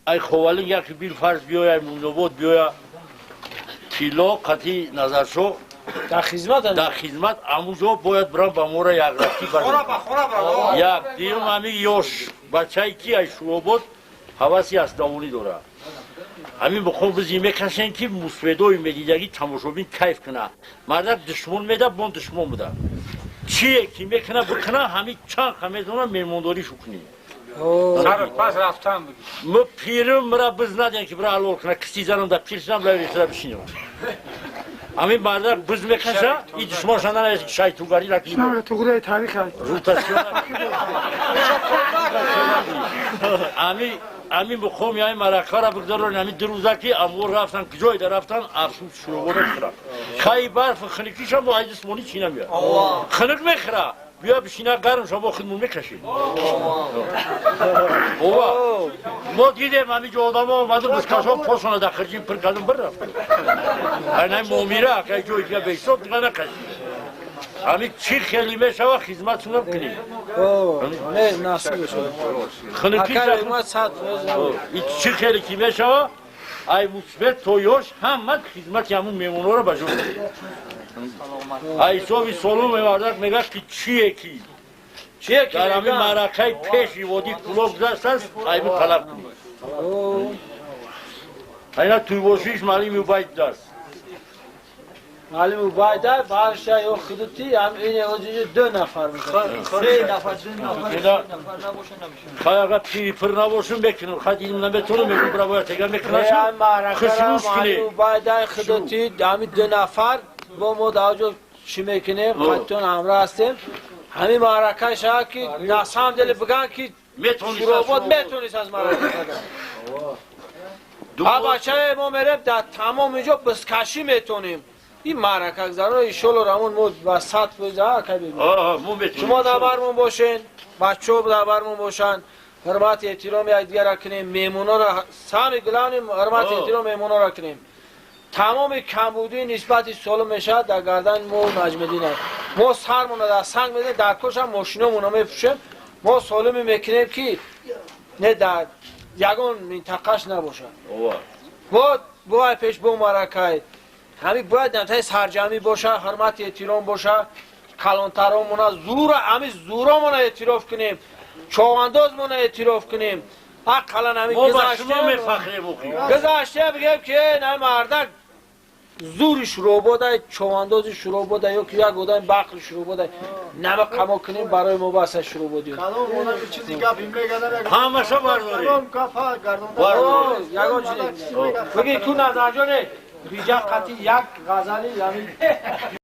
Ай Ховалинг яки бил фарз биёя, Муминобод биёя, тилло қати Назаршо. Дар хизмат. Дар хизмат амуҷо бояд бирам, ба мора якрафтӣ. Як дуюм, ҳами ёш бачае ки ай Шӯробод ҳаваси асдавонӣ дорад, ҳамин бухом бизи мекашем, ки мусфедои медидагӣ тамошобин кайф куна. Мардак душмон меда, бон душмон буда, чие ки мекуна, бикуна, ҳамин чанд ха метавона меҳмондоришу кунӣ. М пирим мара биз надем, ки бира алол куна, кисти занам да пир шудам, бира бишинам. Ҳамин мардак биз мекаша и душмонша нанавест, шайтунгарӣ накунӣ. Ами муқом яи маракара бигзорон, ами 2 рӯза ки амвор рафтан, куҷое рафтан, афсӯс, шӯробо мехӯра. Хай, барф хиникиша мо айдисмонӣ чӣ намеяд, хиник мехӯра. Биё бишина, гарм шо, мо худмон мекашем. Ова мо дидем, ами ҷо одамо омаду бискашон посона дар хирҷин пир кардум, бір рафтем. Айнай момира акай ҷои дига беҳисоб дига накашем. Ами чӣ хеле мешава, хизматшонам кунем. Чӣ хеле ки мешава, ай мусбет то ёш ҳама хизмати ҳамун меҳмонҳоро ба ҷо. Ай ҳисоби солум мевардак мегӯяд, ки чие ки дар ҳамин маъракаи пеши водии Кӯлоб гузаштааст, айби талаб кунед. Айна туйбошиш маълими Убайд даст. Маълим Убайда барша ё худути ҳам ин оҷиҷи ду нафар, се нафар, ду нафар. Хай, ага пири пир набошум, мекунам. Хай, дидим наметонам, мегум, бира бояд тега мекунашам. Хушрӯш кунед. Убайда худути ҳами ду нафар бо мо дар ҷо чӣ мекунем, қаттон ҳамроҳ ҳастем. Ҳамин маърака шава, ки на самом деле биган, ки Шӯробод метонист аз маърака кардан. Бачаи мо мерем, дар тамом инҷо бискашӣ метонем. Ин маърака гузаро, иншолло, рамон мо ба 100% шумо дар бармон бошен, бачаҳо дар бармон бошанд. Ҳурмати эҳтироми якдигарро кунем, меҳмононро, самый главный, ҳурмати эҳтиром меҳмононро кунем. Тамоми камбудӣ нисбати солим мешавад, дар гардани мо Наҷмиддин аст. Мо сармона дар санг медем, дар кошам мошиномона мепӯшем. Мо солиме мекунем, ки не дар ягон минтақаш набошад. Мо бовай пеш бо маракай ҳами бояд намтаи сарҷамӣ боша, ҳурмати эҳтиром боша, калонтаромона зура, ҳами зуромона эътироф кунем, човандозмона эътироф кунем. Ақаллан ҳами гузаште бигем, ки на мардак зури Шӯробода, човандози Шӯробода ё ки як одами бақли Шӯробода нама қамо кунем, барои мо баса Шӯрободӣ. Ҳамаша бардорем. Ягон чиз бигӣ ку, Назарҷоне, биҷа қати як ғазали.